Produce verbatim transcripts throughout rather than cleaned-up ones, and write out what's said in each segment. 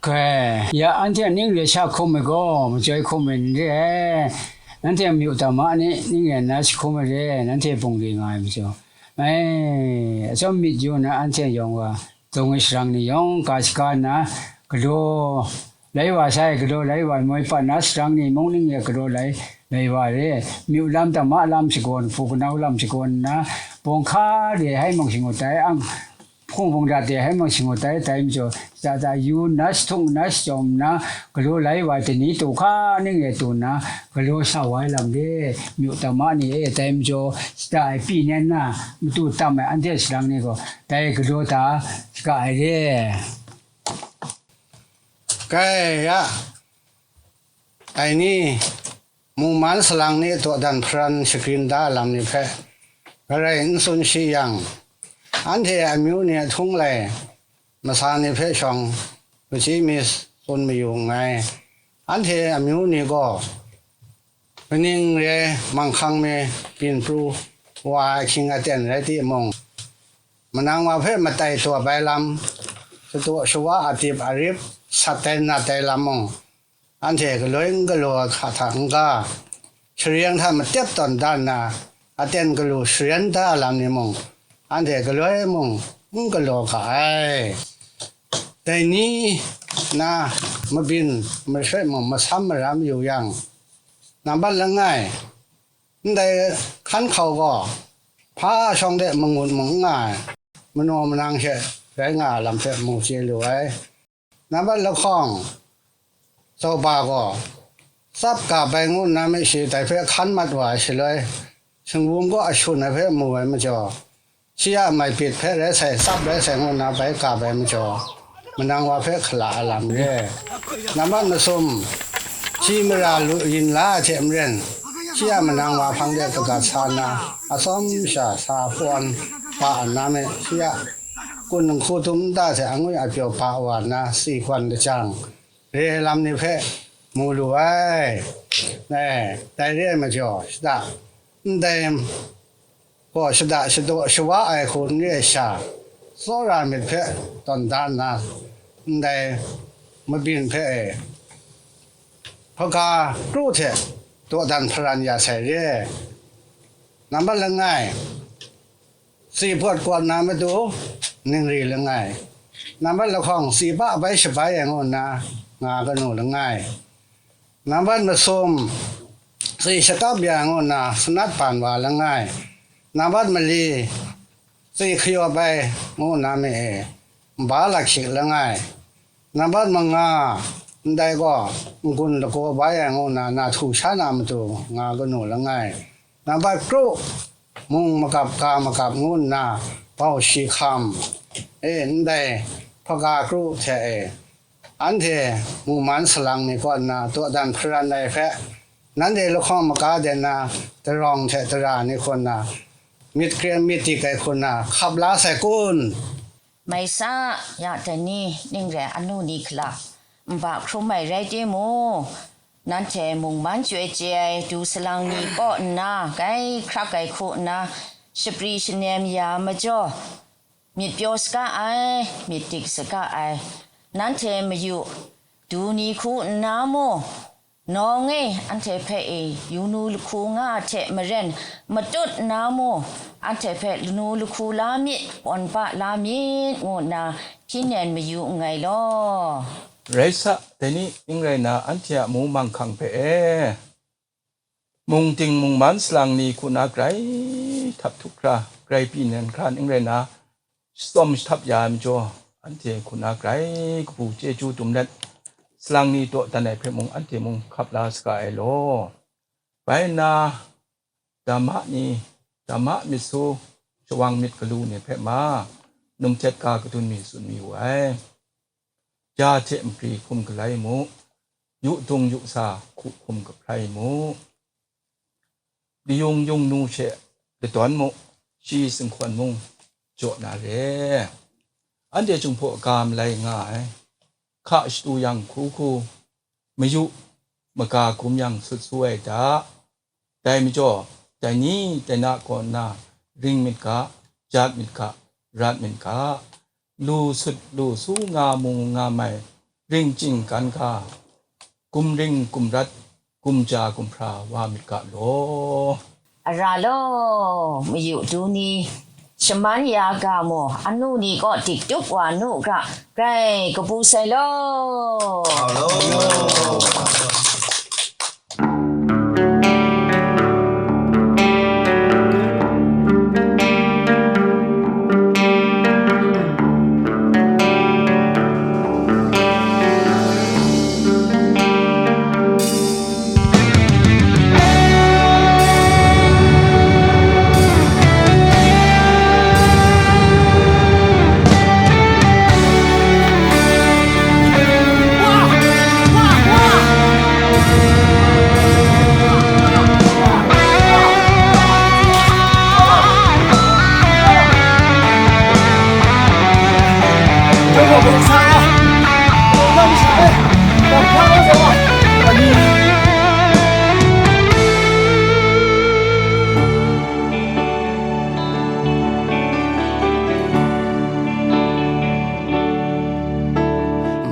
Hkoi, ya anhte a ning re sha hkum ai gaw, majoi hkum ai n re ai, nanhte a myu dama ni ning re nna jahkum ai re, nanhte bung re nga ai majaw, ai, atsawm myit yu nna anhte yawng wa, dung ai sharang ni yawng ka shaga nna, galaw lai wa sai, galaw lai wa moi, pat na sharang ni mung ning re galaw lai, lai wa re, myu lam, dama lam shakawn, hpu kanau lam shakawn nna, bawng hka re hai mung shangut ai ang, hpung bungdat de hai mung shangut ai, dai majaw, shada da yu nna, shahtung nna, shachyawm nna, galaw lai wa ai dai ni, daw hka ning re taw nna, galaw sa wa ai lam re, myu dama ni e, dai majaw, shada ai pyi nen na, matu tam ai anhte sharang ni gaw, dai galaw da saga ai re. Kai ya, dai ni, mungman salang ni dawdan hparan shagrin da lam ni hpe, garai n tsun shi yang, anhte amyu ni a htung lai masa ni hpe shawng hpaji mi tsun mayu nngai. Anhte amyu ni gaw, kaning re manghkang mi byin pru wa ai ahkying aten rai timung, manang wa hpe matai tawp ai lam, shadaw shawa adip arip sat ai nat ai lam mung, anhte galoi n galaw hta hta n-ga, shareng hta matep tawn da nna, aten galu sharen da lam ni mung, anhte galoi mung n galaw ga ai. Dai ni na mabyin masoi mung masam maram yu yang, nambat langai, ndai hkan hkau gaw, hpa shawng de mangut mung n nga ai, manaw manang hte rai nga ai lam hpe mu chye lu ai. Nambat lahkawng, tsawba gaw, tsap ga bai ngu nna me shi dai hpe hkan mat wa ai shaloi, shingbum kaw ashun ai hpe mu ai majaw, shi a maipit hpe rai sai, tsap rai sai ngu nna bai ga bai majaw, manang wa hpe hkala ai lam re. Nambat masum, shi mara lu yin la ai hte maren, shi a manang wa hpang de kagat sa nna, atsawm sha sa hpawn pa nna me, shi a kun nhku tum nta hte angwi apyaw pa wa nna si hkawn lajang, re ai lam ni hpe mu lu ai. E, dai re ai majaw, shada ndai gaw shada shadaw shawa ai hku n re ai sha, tsawra myit hpe tawn da nna, ndai mabyin hpe e, hpaga kru hte dawdan hparan ya sai re. Nambat langai, si pawt kawn na matu ningri langai, nambat lahkawng, si pa bai shabai ai ngu nna nga kanu langai, nambat masum, si shakap ya ai ngu nna sanat ban wa langai, nambat mali, si hkayawp ai ngu nna me e, nba lakhkyik langai, nambat manga, ndai gaw n-gun lagaw bai ai ngu nna na htu sha na matu nga kanu langai, nambat kru, mung magap ga magap ngu nna bau shi hkam, e, ndai hpaga kru hte e, anhte mungman salang ni kaw nna dawdan hparan ai hpe, nanhte lahkawng maga de nna darawng hte dara ni hku nna, myit kren myit dik ai hku nna hkap la sai kun? Mai sa, ya dai ni, ning re anu ni hkala, nba hkrum ai rai timung, nanhte mungman chyoi chye ai du salang ni kaw nna gai hkrak ai hku nna shapri shanem ya majaw, myit pyaw saga ai, myit dik saga ai, nanhte mayu, du ni hku nna mu, nawng e anhte hpe e yu nu lahku nga a hte maren matut nna mu, anhte hpe lanu lahku la myit, pawn pa la myit, ngu nna hpyi nen mayu nngai law. Rai sa, dai ni ning rai nna, anhte a mung manghkang hpe e, mung ting mungman salang ni hku na grai htap htup hkra, grai pyi nen hkra ning rai nna, shatsawm shahtap ya ai majaw, anhte hku na grai kabu chyeju dum let, salang ni dawdan ai hpe mung anhte mung hkap la saga ai law. Bai nna, dama ni, dama myit su, shawang myit galu ni hpe ma, num htet ga kadun mi tsun mi wu ai. Ja hte nkri hkum galai mu, yu dung yu sa hku hkum kahprai mu, layung yung nu she ladawn mu, shi singhkawn mung jaw na re. Anhte Jinghpaw ga malai nga ai, hka shatu yang hku hku, mayu maga gum yang sut su ai da. Dai majaw, dai ni dai na kaw nna ring myit ga, jat myit ga, rat myit ga, lu sut lu su nga mu nga mai, ring chying gan ga, gumring gumrat, gumja gumhpra wa myit ga law. Ara law, mayu du ni, shaman ya ga mu, anu ni kaw dik tup wa nu ga, grai kabu sai law.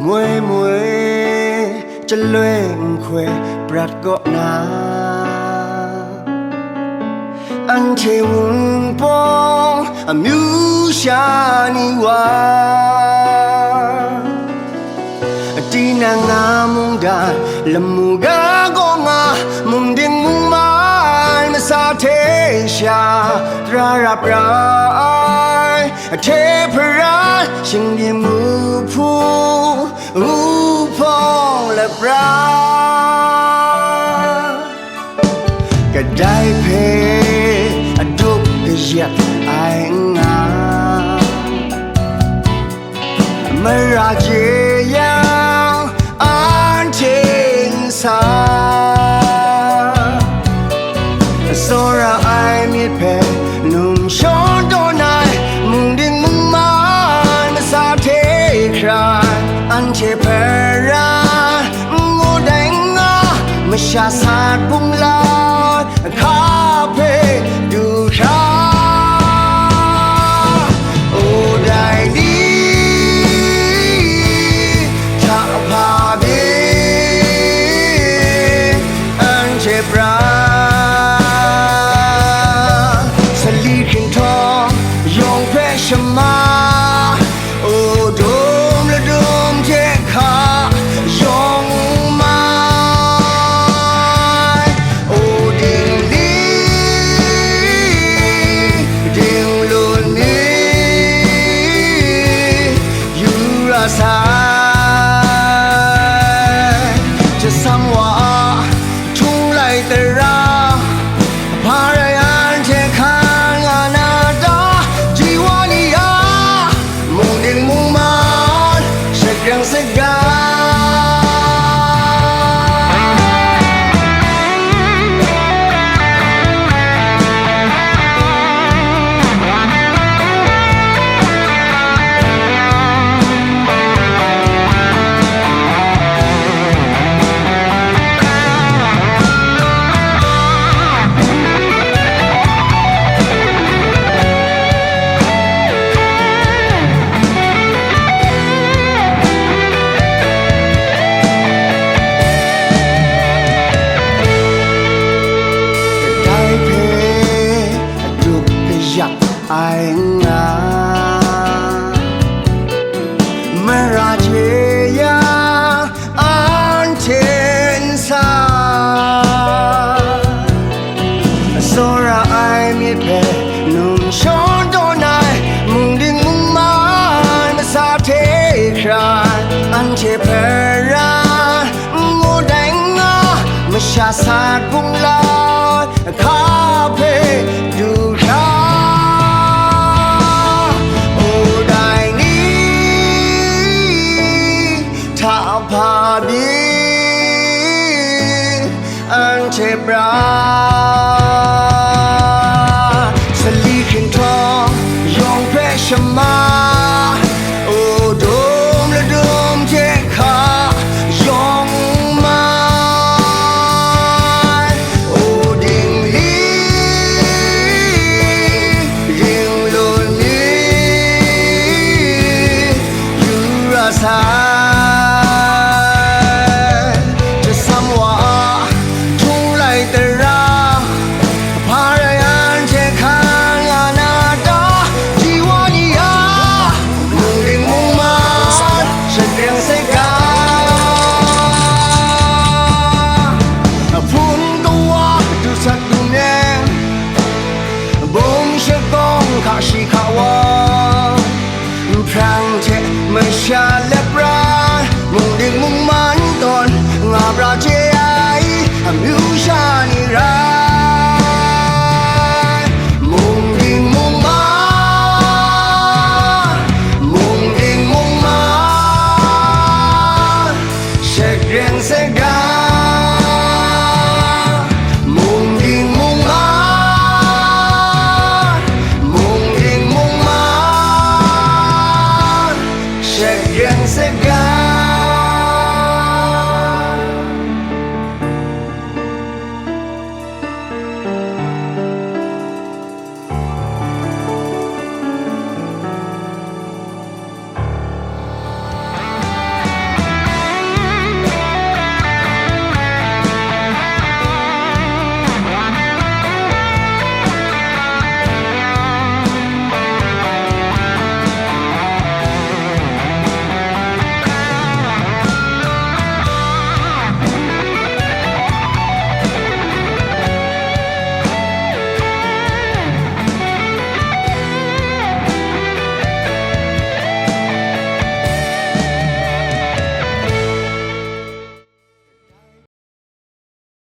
Moi moi, chyaloi nhkoi prat kaw na, anhte Wunpawng amyu sha ni wa, tinang a mungdan lamu ga gaw nga, mungding mungman masa hte sha tara rap ra ai, ahte hparan shingdi mu hpu, Wunpawng lapra, kadai hpe adup kayat ai n nga, mara chye yang anhte n sa, tsawra ai myit hpe num shawn dawn ai, mungding mungman masa hte hkrai, anhte hparan n ngut ai n nga, masha sat bung lat hka hpe du hkra, o dai ni hta hpa byin, anhte pra, sali hkrinhtawng yawng hpe shama, o dum ladum hte hka yawng mai, o dingli dinglun ni yu ra sai, jasam wa a htung lai tara, hpa rai anhte hkan nga na ta? Ji wa ni a mungding mungman shagrang saga. Kadai hpe adup kayat ai n nga, mara chye ya anhte n sa, tsawra ai myit hpe num shawn dawn ai, mungding mungman masa hte hkrai, anhte hparan n ngut ai n nga, masha sat bung lat hka hpe du hkra, o dai ni hta hpa byin, anhte pra, sali hkrinhtawng yawng hpe shama, o dum ladum hte hka yawng mai, o dingli dinglun ni yu ra sai. Shagawng hka shi hka wa, nphrang hte masha lepra, mungding mungman tawn nga bra je.